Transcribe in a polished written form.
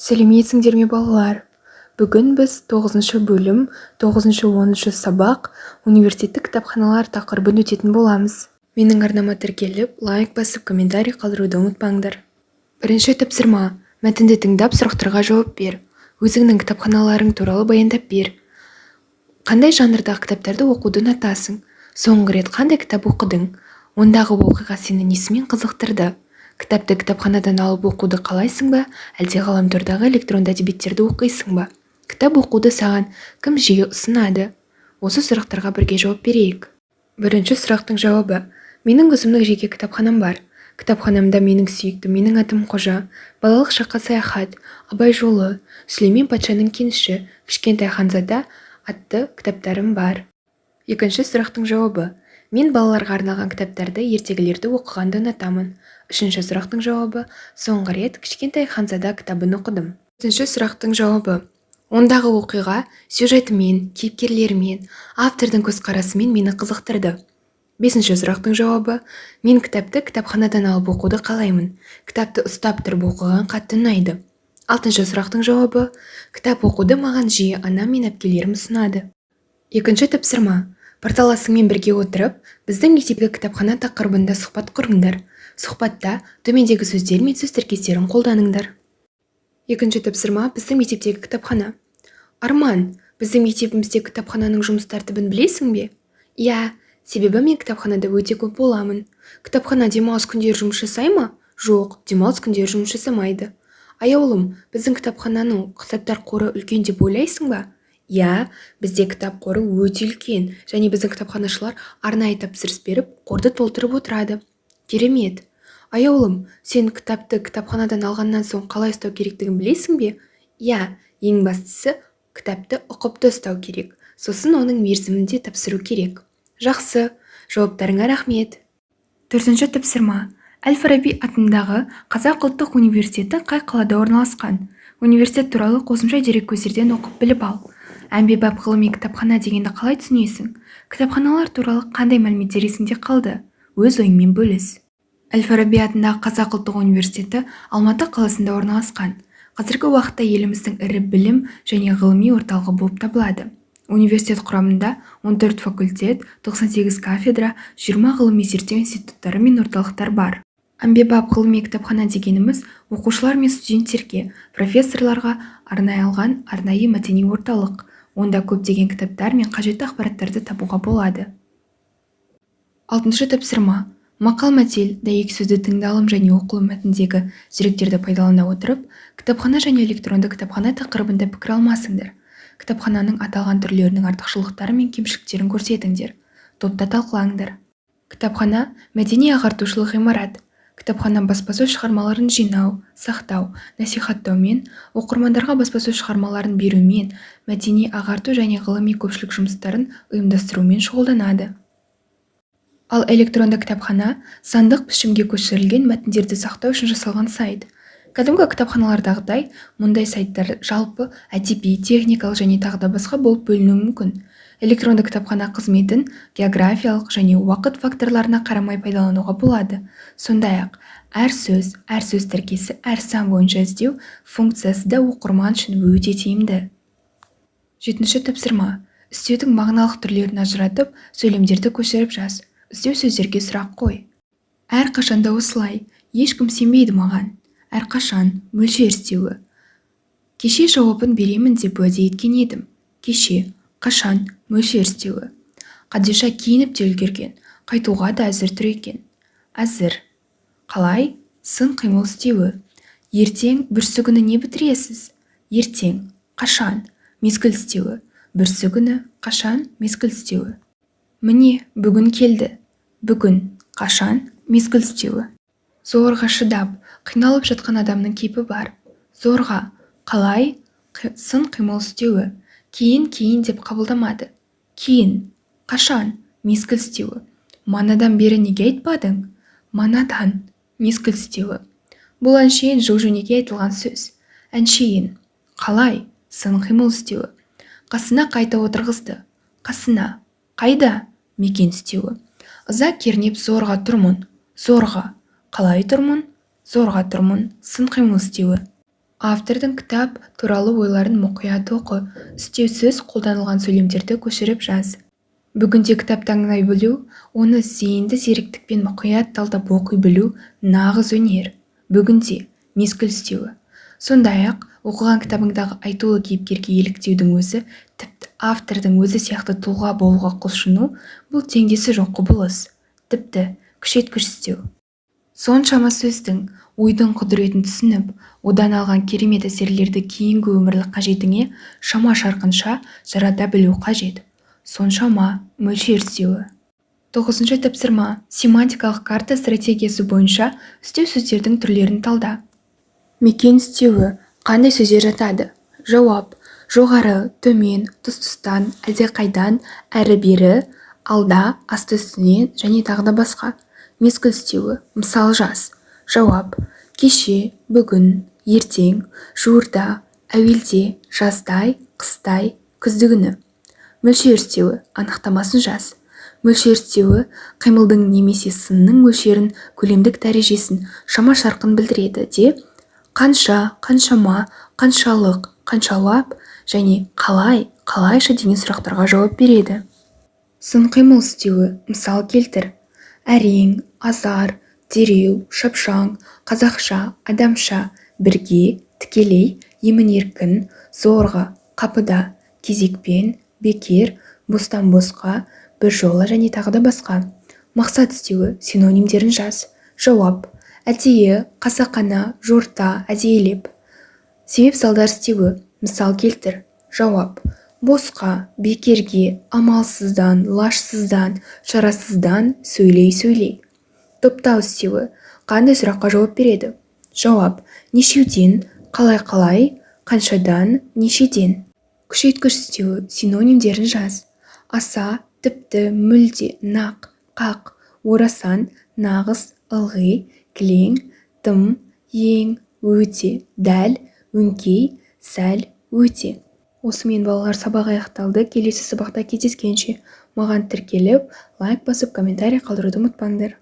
Сәлеметсіңдер ме, балалар! Бүгін біз тоғызыншы бөлім, тоғызыншы, 10-шы сабақ, университеттік кітапханалар тақырыбын өтетін боламыз. Менің арнама тіркеліп, лайк басып, комментарий қалдыруды ұмытпаңдар. Бірінші тапсырма. Мәтінді тыңдап, сұрақтарға жауап бер. Өзіңнің кітапханаларың туралы баяндап бер. Қандай жанрдағы кітаптарды оқуды ұнатасың? Соңғы рет қандай кітап оқыдың? Ондағы оқиға сені несімен қызықтырды? Кітапты кітапханадан алып оқуды қалайсың ба, әлде ғаламтордағы электронды әдебиеттерді оқисың ба? Кітап оқуды саған кім жиі ұсынады? Осы сұрақтарға бірге жауап берейік. Бірінші сұрақтың жауабы. Менің өзімнің жеке кітапханам бар. Кітапханамда менің сүйікті «Менің атым Қожа», «Балалық шаққа саяхат», «Абай жолы», «Сүлеймен патшаның кеніші», «Кішкентай ханзада» атты кітаптарым бар. Екінші сұрақтың жауабы. Мен балаларға арналған кітаптарды, ертегілерді оқығанды ұнатамын. Үшінші сұрақтың жауабы. Соңғы рет «Кішкентай ханзада» кітабын оқыдым. Төртінші сұрақтың жауабы. Ондағы оқиға сюжетімен, кейіпкерлерімен, автордың көзқарасымен мені қызықтырды. Бесінші сұрақтың жауабы. Мен кітапты кітапханадан алып оқуды қалаймын. Кітапты ұстап тұрып оқыған қатты ұнайды. Алтыншы сұрақтың жауабы. Кітап оқуды маған жиі анам мен әпкелерім ұсынады. Екінші тапсырма. Парталасыңмен бірге отырып, біздің мектептегі кітапхана тақырыбында сұхбат құрыңдар. Сұхбатта төмендегі сөздер мен сөз тіркестерін қолданыңдар. Екінші тапсырма. Біздің мектептегі кітапхана. Арман, біздің мектебіміздегі кітапхананың жұмыс тәртібін білесің бе? Иә, себебі мен кітапханада өте көп боламын. Кітапхана демалыс күндері жұмыс жасай ма? Жоқ, демалыс күндері жұмыс жасамайды. Аяулым, біздің кітапхананың кітаптар қоры үлкен деп ойлайсың ба? Иә, бізде кітап қоры өте үлкен және біздің кітапханашылар арнайы тапсырыс беріп, қорды толтырып отырады. Керемет! Аяулым, сен кітапты кітапханадан алғаннан соң қалай ұстау керектігін білесің бе? Иә, ең бастысы кітапты ұқыпты ұстау керек. Сосын оның мерзімінде тапсыру керек. Жақсы, жауаптарыңа рахмет. Төртінші тапсырма. Әл-Фараби атындағы Қазақ ұлттық университеті қай қалада орналасқан? Университет туралы қосымша дереккөздерден оқып біліп ал. Әмбебап ғылыми кітапхана дегенді қалай түсінесің? Кітапханалар туралы қандай мәліметтер есіңде қалды? Өз ойыңмен бөліс. Әл-Фараби атындағы Қазақ ұлттық университеті Алматы қаласында орналасқан. Қазіргі уақытта еліміздің ірі білім және ғылыми орталығы болып табылады. Университет құрамында 14 факультет, 98 кафедра, 20 ғылыми зерттеу институттары мен орталықтар бар. Әмбебап ғылыми кітапхана дегеніміз оқушылар мен студенттерге, профессорларға арналған арнайы мәдени орталық. Онда көптеген кітаптар мен қажетті ақпараттарды табуға болады. Алтыншы тапсырма. Мақал-мәтел, дәйек сөзді тыңдалым және оқылым мәтіндегі деректерді пайдалана отырып, кітапхана және электронды кітапхана тақырыбында пікір алмасыңдар. Кітапхананың аталған түрлерінің артықшылықтары мен кемшіліктерін көрсетіңдер. Топта талқылаңдар. Кітапхана мәдени-ағартушылық ғимарат. Кітапхана баспасөз шығармаларын жинау, сақтау, насихаттаумен, оқырмандарға баспасөз шығармаларын берумен, мәдени-ағарту және ғылыми-көпшілік жұмыстарын ұйымдастырумен шұғылданады. Ал электронды кітапхана сандық пішімге көшірілген мәтіндерді сақтау үшін жасалған сайт. Кәдімгі кітапханалардағыдай мұндай сайттар жалпы, әдеби, техникалық және тағы да басқа болып бөлінуі мүмкін. Электронды кітапхана қызметін географиялық және уақыт факторларына қарамай пайдалануға болады. Сондай-ақ, әр сөз, әр сөз тіркесі, әр сан бойынша іздеу функциясы да оқырман үшін өте тиімді. Жетінші тапсырма. Үстеудің мағыналық түрлерін ажыратып, сөйлемдерді көшіріп жаз. Үстеу сөздерге сұрақ қой. Әрқашанда осылай, ешкім сенбейді маған. Әрқашан, мөлшер үстеуі. Кеше жауабын беремін деп уәде еткен едім. Кеше, қашан, мөлшер үстеуі. Қадиша киініп те үлгерген, қайтуға да әзір тұр екен. Әзір. Қалай? Сын қимыл үстеуі. Ертең бүрсігүні не бітіресіз? Ертең, қашан, мезгіл үстеуі. Бүрсігүні, қашан, мезгіл үстеуі. Міне, бүгін келді. Бүгін, қашан, мезгіл үстеуі. Зорға шыдап, қиналып жатқан адамның кейпі бар. Зорға, қалай, сын қимыл үстеуі. Кейін, кейін деп қабылдамады. Кейін, қашан, мезгіл үстеуі. Манадан бері неге айтпадың? Манадан, мезгіл үстеуі. Бұл әншейін жол-жөнекей айтылған сөз. Әншейін, қалай, сын қимыл үстеуі. Қасына қайта отырғызды. Қасына, қайда, мекен үстеуі. Ыза кернеп зорға тұрмын. Зорға, қалай тұрмын? Зорға тұрмын, сын қимыл үстеуі. Автордың кітап туралы ойларын мұқият оқы, үстеу сөз қолданылған сөйлемдерді көшіріп жаз. Бүгінде кітап таңдай білу, оны зейінді зеректікпен мұқият талдап оқи білу нағыз өнер. Бүгінде мезгіл үстеуі. Сондай-ақ, оқыған кітабыңдағы айтулы кейіпкерге еліктеудің өзі, тіпті автордың өзі сияқты тұлға болуға құлшыну бұл теңдесі жоқ құбылыс. Тіпті күшейткіш үстеу. Соншама сөздің, ойдың құдіретін түсініп, одан алған керемет әсерлерді кейінгі өмірлік қажетіңе шама-шарқынша жарата білу қажет. Соншама мөлшер үстеуі. 9-шы тапсырма. Семантикалық карта стратегиясы бойынша үстеу сөздердің түрлерін талда. Мекен үстеуі. Қандай сөздер жатады? Жауап: жоғары, төмен, тұс-тұстан, әлдеқайдан, әрі-бері, алда, асты-үстінен және тағы да басқа. Мезгіл үстеуі. Мысал жаз. Жауап: кеше, бүгін, ертең, жуырда, әуелде, жаздай, қыстай, күздігүні. Мөлшер үстеуі. Анықтамасын жаз. Мөлшер үстеуі қимылдың немесе сынның мөлшерін, көлемдік дәрежесін, шама-шарқын білдіреді де, қанша, қаншама, қаншалық, қаншалап және қалай, қалайша деген сұрақтарға жауап береді. Сын қимыл үстеуі. Мысал келтір. Әрең, азар, дереу, шапшаң, қазақша, адамша, бірге, тікелей, емін-еркін, зорға, қапыда, кезекпен, бекер, бостан-босқа, біржола және тағы да басқа. Мақсат үстеуі. Синонимдерін жаз. Жауап: әдейі, қасақана, жорта, әдейілеп. Себеп-салдар үстеуі. Мысал келтір. Жауап: босқа, бекерге, амалсыздан, лажсыздан, шарасыздан, сөйлей-сөйлей. Топтау үстеуі. Қандай сұраққа жауап береді? Жауап: нешеуден, қалай-қалай, қаншадан, нешеден. Күшейткіш үстеуі. Синонимдерін жаз. Аса, тіпті, мүлде, нақ, қақ, орасан, нағыз, ылғи, кілең, тым, ең, өте, дәл, өңкей, сәл, өте. Осымен, балалар, сабақ аяқталды. Келесі сабақта кездескенше, маған тіркеліп, лайк басып, комментарий қалдыруды ұмытпаңдар.